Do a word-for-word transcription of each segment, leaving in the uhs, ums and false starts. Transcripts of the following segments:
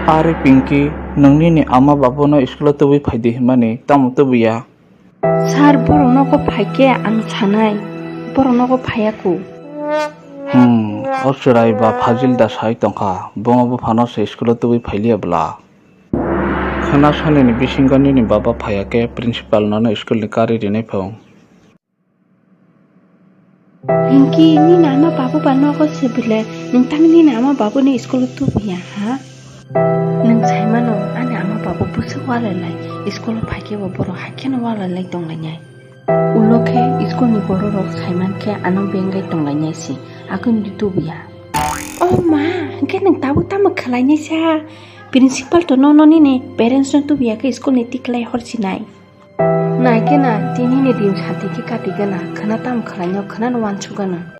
Are Pinky, nwng nini ama babuno school-o tubui phai di hwnmani tamo tubuya? Sir, borok nogo phai khe ang sanai, borok nogo phaiya ku. Hmm, o chwrai ba Fazil da sai tongkha, bomo buphano se school-o tubui phailiya bwla. Khwna sanini bisingo nini baba phaiya khe principal nono school-ni kari rinai phung. Pinky, nini ama babu ba nogo se bwle, nwng tamo nini ama babuni school-o tubuya, ha? Nwng sai mano, ani ama babu bwswk walailai, school-o phai khe bo borok hai kheno walailai tonglainai. Ulo khe school-ni bororok sai man khe ano bengwi tonglainai se, akuni tubuya. O ma, hwnkhe nwng tabuk tamo khlainai sa? Principal to nono nini parents-no tubuya khe school-ni tiklai hor sinai. Nai khe na, tini ni din sati khe kati gana, khwna tam khlaino, khwna no wansuk gana.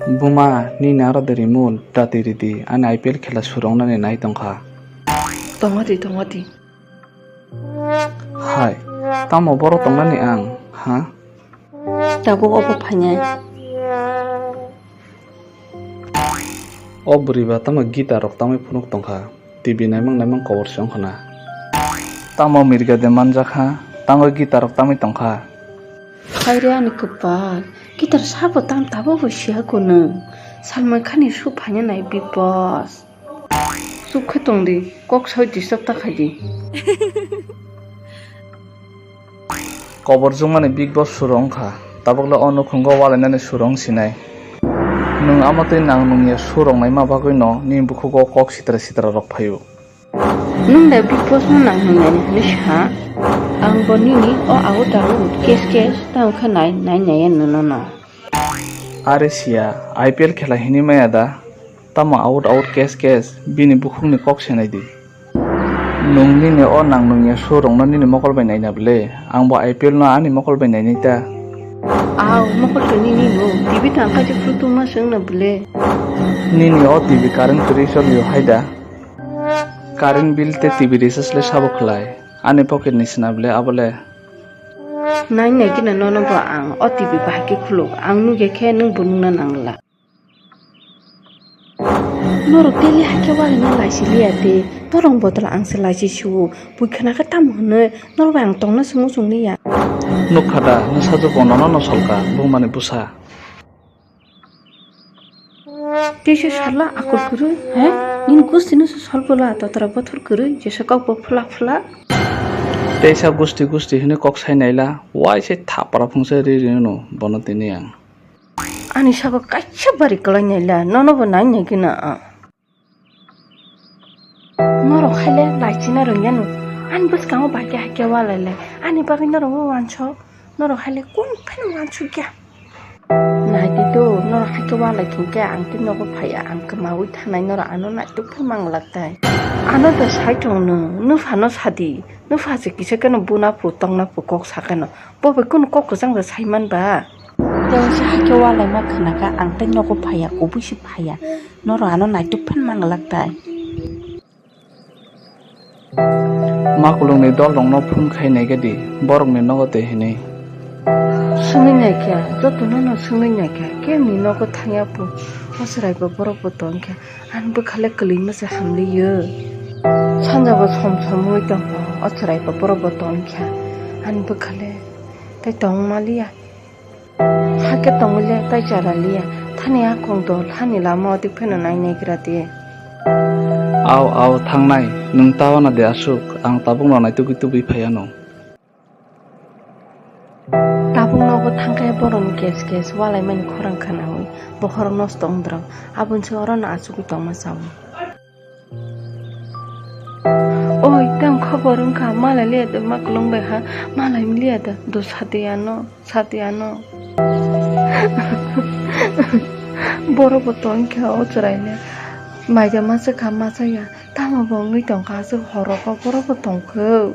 Buma, nini aro de rimul, dati ridi, ani I P L khela surong nani nai tongkha. Tongo di, tongo di. Hai, tamo boro tongnani ang, ha? Tabuk obo phainai. O bwrwi ba tamo guitar rok tamwi phunuk tongkha, T V naimang naimang kobor se wngkha na. Tamo mirga de manjak ha, tamo guitar rok tamwi tongkha. Haire ani kwpal, guitar sabo tam tabuk bo siya kunu. Salman Khan ni show phaina nai Bigg Boss. Chuk khe tong di, kok soi disturb ta khai di. Kobor jwngmani Bigg Boss suro wngkha, tabukle o nukhungo walainani suro wng sinai. Nwng amo twi nang nungya suro wngnaima bagwino nini bukhugo kok sitra sitra rok phaio. Nwng da Bigg Boss no nang nungya ni hinwi sa? Ang bo nini o out out case case tamo khe nai nai nai ya nono no. Are siya, I P L khela hinwi maya da? Tamo out out case case, bini bukhukni kok se nai di. Nwng nini o nang nungya show rokno nini mokol bai naina bwle? Ang bo I P L no ani mokol bai nainai ta. Aw, mokol to nini no, T V tang kaisa phuru tungma se wngna bwle? Nini o T V current kwrwi choliyo hai da? Current bill tei T V recharge le sabo khlai? Ani pocket ni sina bwle abo le? Nai nai khe nono bo ang o T V bahai khe khuluk, ang nugya khe nwng bo nungna nangla. Norok teli hai khe walaina laisi liya de, norok bodol ang se laisi su-o, bui khna khe tamo hwnwi, norok bai ang tongna se muchung liya. Nukha da, nwsajwk bo nono no solka, bumani bwsa. Tei se sala akol kwrwi, he? Nini gusti no se sol bwla, totra bothor kwrwi, jesa kok bo phla phla. Teisa gusti gusti hwnwi kok sai naila, waise thapra phungsa ri ri no bono tini ang. Ani sago kaisa bari kwlai naila, nono bo nai nai gina ang. Norok haile laichinai rwngya no, ani bwskango bai khe hai khe walai lai, ani bagwi norok o wansok, norok haile kunu phano wansukya. Nai di do, norok hai khe walai khe ang tei nogo phaiya, ang kwmaui thanai norok ano naituk phano manglak tai. Ano da sai tong no, nw phano sadi, nw pha se kisa kheno buna phu tongna phu kok sa kheno. Bo bai kunu kok kwchang da sai man ba? Tei waisa hai khe walaima khna kha, ang tei nogo phaiya, kubui se phaiya. Norok ano naituk phan manglak tai. Makulungni dol rokno phone khai nai khe di, borokni nogo tei hinwi. Swngwi nai khe, jotono no swngwi nai khe, kemni nogo thangya phu, o chwrai bo borok bo tong khe. Ani bwkha le kwlwima se hamliyo. Sanja bo som som wngwi tongkha, o chwrai bo borok bo tongkha. Ani bwkha le tei tongma liya. Hakhe tongwi le tei chara liya. Thani a kong dol hani lama o tik pheno nai naigra di. Aw, aw, thangnai. Nwng ta wana de aswk? Ang tabukno naitugwi tubui phai anw. Tabuk nogo thangkhe borokni kes kes walaimani khorang khwnaui bokhorok nosto wngdrok, aboni se orono achugwi tongma chao. Oi, tamo khobor wngkha, malai liya da, makulung bai ha, malai liya da, do sati ano, sati ano. Borok bo tong kha o chwraino, maida masa kha masa ya, tamo bo wngwi tong kha, aswk horo kok borok bo tong kha.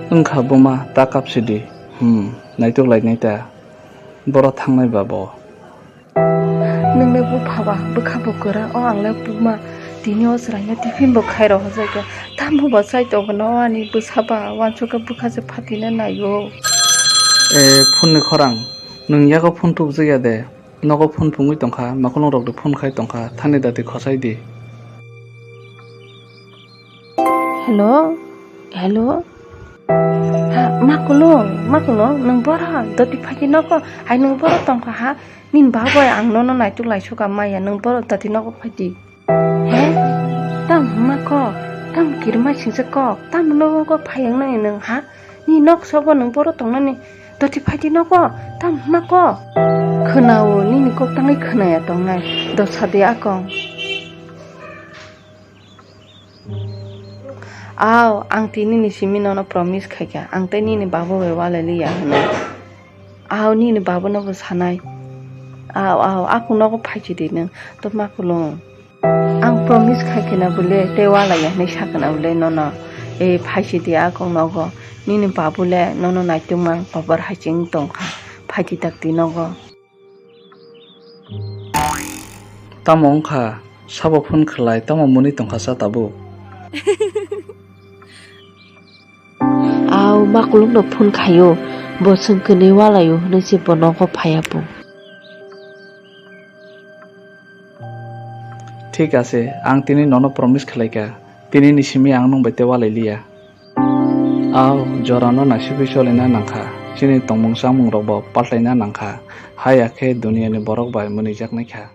Wngkha buma, ta kapsidi. Hmm, naituk lainai ta. Boro thangnai ba bo. Nwng le bupha ba, bwkha bo kwra, o ang le buma. Tini o chwraino tiffin bo khai rw hwjakya. Tamo bo chai tongkha no ani bwsa ba, uansukhe bwkha se phatina naio. E, phone ni khorang, nwng yago phone tubujak ya de? Nogo phone pungwi tongkha, makulung rok de phone khai tongkha, thani dati khosai di. Hello, hello. Ha, makulung, makulung, nwng boro dati phaidi nogo, hai nwng boro tongkha ha, nini babai ang nono naituk laisukha maya, nwng boro dati nogo phaidi. He? Tam hwnma kok, tam kirima singsa kok, tam nogo phai wngnani nwng ha? Ni nok sobo nwng boro tongnani doti phaidi nogo, tam hwnma kok? Khwnao, nini kok tangwi khwnaya tongnai, dosa de akong. Aw, ang tini ni simi nono promise khaikha, ang tei nini babu bai walai liya hwnwi. Aw, nini babu no bo sanai. Aw, aw, akung nogo phaisidi nwng, to makulung. Ang promise khaikhe na bole tei walai ya hwnwi sakhe na bole nono. E phaisidi akung nogo. Nini babu le nono naituk mang kobar hai ching tongkha. Phaidi dakti nogo. Tamo wngkha? Sabo phone khlai, tamo mwnwi tongkha cha tabuk? Aw, makulungno phone khaio, bo chwng kwnwi walaio hwnwi se bo nogo phaiya bo. Thik ase, ang tini nono promise khlaikha, tini ni simi ang nwng bai tei walai liya. Aw, jorano naisingwi cholina nangkha, chini tongmung chamung rokbo paltaina nangkha, haya khe duniani borok bai mwnwijak naikha.